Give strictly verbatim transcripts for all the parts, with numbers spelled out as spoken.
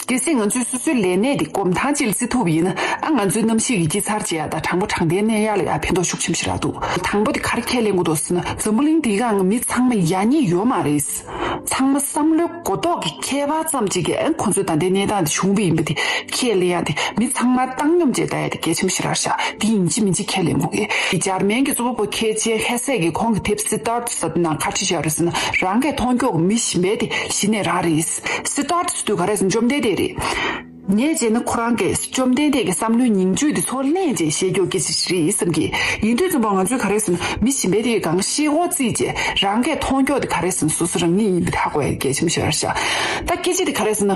གལ་སྲིད་ང་ཚོས་སོ་སོའི་ལས་གནས་དེ་གོམ་ཐང་གཅིག་ལ་བརྩི་ཐུབ་པ་ཡིན་ན། ཨ། ང་ཚོའི་གནམ་གཤིས་ཀྱི་དཀྱིལ་འཚར་བྱེད་ཡ་དང་དྲང་པོ་དྲང་བདེན་གནས་ཡ་ལ་ཡ་ཕན་ཐོགས་ཤུགས་ཆེན་པོ་ཞིག་རག་འདུག་དང་པོ་དེ་ག་རེ་ཁས་ལེན་དགོས་འདུག་ཟེར་ན། འཛམ་བུ་གླིང་འདིའི་སྒང་གི་མི་ཚང་མ་ཡག་ཉེས་ཡོད་མ་རེད། ཚང་མ་བསམ་བློའི་གོ་རྟོགས་ཀྱི་ཁྱད་པར་ཙམ་ཅིག་གིས། ཨ། ཁོང་ཚོས་ད་ལྟའི་གནས་སྟངས་དེ་བྱུང་བ་ཡིན་པ་དེ་ཁས་ལེན་ཡ་དེ། མི་ཚང་མ་བཏང་སྙོམས་བྱས་ལྟ་ཡ་དེ་གལ་ཆེན་པོ་ཞིག་རེད་ཤག་དེ་ཡིན་གཅིག་མིན་གཅིག་ཁས་ལེན་དགོས་ཀྱི། འཇར་མན་གྱི་གཙོ་བོ་བོད་མཁས་ཅན་ཧེ་སེ་གིས་ཁོང་གི་དེབ་སི་ཏཱར་ཟེར་དེ་ནང་ཁ་བྲིས་བཞག་རེད་ཟེར་ན། རང་གིས་མཐོང་ཀྱོག་མི་གཞན་པའི་དེ་གཞི་ནས་རང་རེད། སི་ཏཱར་ཟེར་དུས་ག་རེ་ཟེར་ན་བཅོམ་ལྡན་འདས་རེད། ངས་བྱས་ན་ཁོ་རང་གིས་བཅོམ་ལྡན་འདས་ཀྱི་བསམ་བློའི་ཉིང་བཅུད་དེ་ཚུར་ལེན་བྱས་བཤད་ཀྱོག་སྐད་ཆ་ཞིག་རེད་བསམ་གྱི། ཡིན་དུས་ཙམ་པ་ང་ཚོས་ག་རེ་ཟེར་ན། མི་གཞན་པའི་དེ་གང་ཤེས་གོ་རྩིས་བྱས། རང་གིས་མཐོང་ཀྱོག་དེ་ག་རེ་ཟེར་ན་སོ་སོ་རང་ཉིད་ཡིན་པ་དེ་ཧ་གོ་ཡ་གལ་ཆེན་པོ་ཞིག་རེད་ཤག་ད་སྐད་ཆ་དེ་ག་རེ་ཟེར་ན།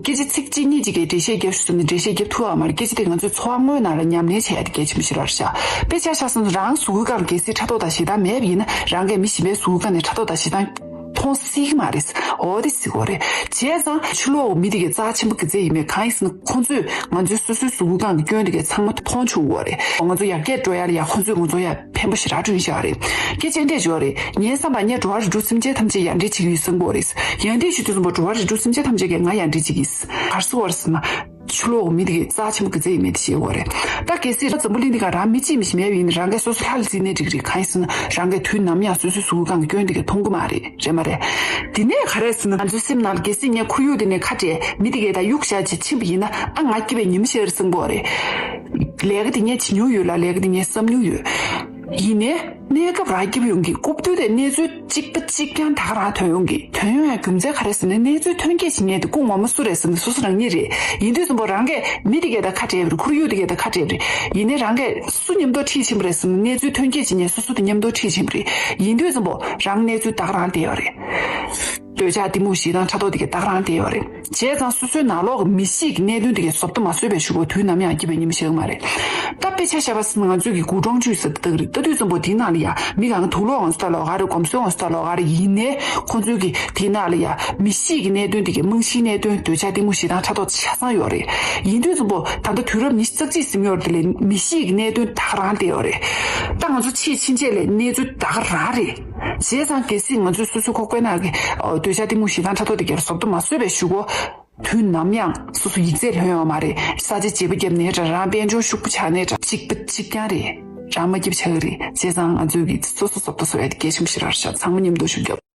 སྐད་ཆ་ཚིག་གཅིག་གཉིས་ཅིག་གིས་འགྲེལ་བཤད་རྒྱབ་ཤོག་ཟེར་ན་འགྲེལ་བཤད་རྒྱབ་ཐུབ་ཡ་མ་རེད། སྐད་ཆ་དེ་ང་ཚོའི་འཚོ་བ་དངོས་ནང་ལ་ཉམས་ལེན་བྱེད་ཡ་དེ་གལ་ཆེན་པོ་ཞིག་རེད་ཤག་དཔེ་ཆ་བཞག་ཟེར་ན། རང་གཟུགས་པོའི་སྒང་ལ་གལ་སྲིད་ཕྲག་དོག་དང་ཞེ་སྡང་མེད་པ་ཡིན་ན། རང་གིས་མི་གཞན་པའི་གཟུགས་པོའི་སྒང་ནས་ཕྲག་དོག་དང་ཞེ་སྡང་མཐོང་སྲིད་ཀྱི་མ་རེད། འོ་དེ་སྲིད་གོ་རེད། བྱས་ཙང་ཕྱི་ལོགས་མི་དེ་གའི་རྩ་ཆེན་པོ་ག་ཚད་ཡིན་མིན། གང་ཡིན་ཟེར་ན། ཁོང་ཚོས་ང་ཚོའི་སོ་སོའི་གཟུགས་པོའི་སྒང་གི་སྐྱོན་དེ་གའི་ཚང་མ་མཐོང་ཆོག་གོ་རེད། ང་ཚོ་ཡར་རྒྱས་འགྲོ་ཡ་ལ་ཡ་ཁོང་ཚོས་ང་ཚོ་ཡ་ཕན་པ་ཞེ་དྲག་བསྐྲུན་བཞག་རེད། སྐད་ཆ་འདྲ་ཅིག་ཡོད་རེད། ངའི་བསམ་པར་ངས་འགྲོ་བ་རིགས་དྲུག་སེམས་ཅན་ཐམས་ཅད་ཡར་འདྲེན་བྱེད་ཀྱི་ཡོད་བསམ་གྱི་ཡོད་རེད། ཡར་འདྲེན་བྱེད་དུས་ཙམ་པ་འགྲོ་བ་རིགས་དྲུག་སེམས་ཅན་ཐམས་ཅད་ཀྱིས་ང་ཡར་འདྲེན་བྱེད་ཀྱི་ཡིན། ག་རེ་ཟེར་བ་རེད་ཟེར་ན། ཕྱི་ལོགས་མི་དེ་གའི་རྩ་ཆེན་པོ་ག་ཚད་ཡིན་མིན་དེ་ཤེས་དགོས་རེད། ད་གལ་སྲིད་འཛམ་བུ་གླིང་འདི་ག་རང་མི་གཅིག་མི་གཞན་མེད་པ་ཡིན་ན། རང་གིས་སོ་སོ་ལྷ་ལ་བརྩིས་ནའི་འགྲིག་རེད། གང་ཡིན་ཟེར་ན། རང་གིས་དུས་ནམ་ཡང་སོ་སོའི་གཟུགས་པོའི་སྒང་གི་སྐྱོན་དེ་གའི་མཐོང་གི་མ་རེད། རེད་མ་རེད། དེ་ནས་ག་རེ་ཟེར་ན། ང་ཚོའི་སེམས་ནང་ལ་གལ་སྲིད་ངས་ཁོར་ཡུག་དེ་ནས་ཁ་བྲལ། མི་དེ་གའི་ད་གཡུག་བཞག་བྱས་ཕྱིན་པ་ཡིན་ན། ཨ། ང་སྐྱིད་པའི་ཉི་མ་ཤར་སོང་གོ་རེད། ལས་ཀ་དེ་ངས་བྱེད་མྱོང་ཡོད་ལ། ལས་ཀ་དེ་ངས་བསམ་མྱོང་ཡོད། ཡིན་ནའི་གནས་སྐབས་རང་སྐྱིད་པོ་ཡོང་གི། རྐུབ་སྟོད་དེ་གནས་ཚུལ་གཅིག་པ་གཅིག་རྐྱང་ད་ག་རང་ཐོན་ཡོང་གི། ཐོན་ཡོང་ཡ་རྒྱུ་མཚན་ག་རེ་ཟེར་ན། གནས་ཚུལ་ཐོན་སྐྱེད་བྱེད་མཁན་དེ་སྐུ་ངོ་མ་སུ་རེད་ཟེར་ན། སོ་སོ་རང་ཉིད་རེད། ཡིན་དུས་ཙམ་པ་རང་གིས་མི་དེ་གའི་ད་ཁ་བྲལ་བ་རེད། ཁོར་ཡུག་དེ་གའི་ད་ཁ་བྲལ་བ་རེད། ཡིན་ནའི་རང་གིས་སུ་མཉམ་དུ་ཁྲིད་ཕྱིན་པ་རེད་ཟེར་ན། གནས་ཚུལ་ཐོན་སྐྱེད་བྱེད་མཁན་སོ་སོ་དང་མཉམ་དུ་ཁྲིད་ཕྱིན་པ་རེད། ཡིན་དུས་ཙམ་པ་རང་གནས་ཚུལ་ད་ག་རང་བསྡད་ཡོད་རེད། འདོད་ཆགས་གཏི་མུག་ཞེ་སྡང་ཕྲག་དོག་དེ་གའི་ད་ག་རང་བསྡད་ཡོད་རེད། བྱས་ཙང་སོ་སོའི་ནང་ལོགས་ཀྱི་མི་གཤིས་ཀྱི་གནད་དོན་དེ་གའི་བཟོ་ལྟ་མ་བཟོས་པའི་གཞུག་གུ་དུས་ནམ་ཡང་སྐྱིད་པའི་ཉི་མ་ཤར་གི་མ་རེད། ད་དཔེ་ཆ་བཞག་པ་ཟེར་ན། ང་ཚོས་ཀྱི་དགུང་གྲངས་བཅུ་ཟེར་ལྟ་གི་རེད། ལྟ་དུས་ཙམ་པ་དེའི་ནང་ལ་ཡ་མི་གང་དུག་ལོག་ང་ཚོ་ལྟ་ལོག་ག་རེད། གོམས་སྲོལ་ང་ཚོ་ལྟ་ལོག་ག་རེད། ཡིན་ནའི་ཁོང་ཚོའི་གི་དེའི་ནང་ལ་ཡ་མི་གཤིས་ཀྱི་གནད་དོན་དེ་གའི། རྨང་གཞིའི་གནད་དོན། འདོད་ཆགས་གཏི་མུག་ཞེ་སྡང་ཕྲག་དོག་ཆ་ཚང་ཡོད་རེད། ཡིན་དུས་ཙམ་པ་ད་ལྟ་དུས་རབས་ཉི་ཤུ་རྩ་གཅིག་ཟིན་ཡོད་རེད། དེ་ལས་མི་གཤིས་ཀྱི་གནད་དོན་ད་ག་རང་བསྡད་ཡོད་རེད། ད་ང་ཚོ་ཆེས་ཕྱིན་ཆད་ལ་གནས་ཚུལ་ད་ག་རང་རེད། བྱས་ཙང་གལ་སྲིད་ང་ཚོས་སོ་སོའི་ཁོག་པའི་ནང་གི་འདོད་ཆགས་གཏི་མུག་ཞེ་སྡང་ཕྲག་དོག་དེ་གའི་བཟོ་ལྟ་མ་བཟོས་པའི་གཞུག་གུ་དུས་ནམ་ཡང་སོ་སོ་ཡིག་ཚད་ལོན་ཡོད་མ་རེད། ས་ཆ་བརྗེ་པོ་བརྒྱབ་ནའི་འདྲ། རང་དཔལ་འབྱོར་ཕྱུག་པོ་ཆགས་ནའི་འདྲ། གཅིག་པ་གཅིག་རྐྱང་རེད། རང་མ་སྐྱིད་པ་ཆགས་ཀྱི་རེད། བྱས་ཙང་ང་ཚོས་ཀྱི་སོ་སོ་བཟོ་ལྟ་བཟོ་ཡ་དེ་གལ་ཆེན་པོ་ཞིག་རེད་ཤག་ཚང་མ་མཉམ་དུ་ཤུགས་རྒྱོབ།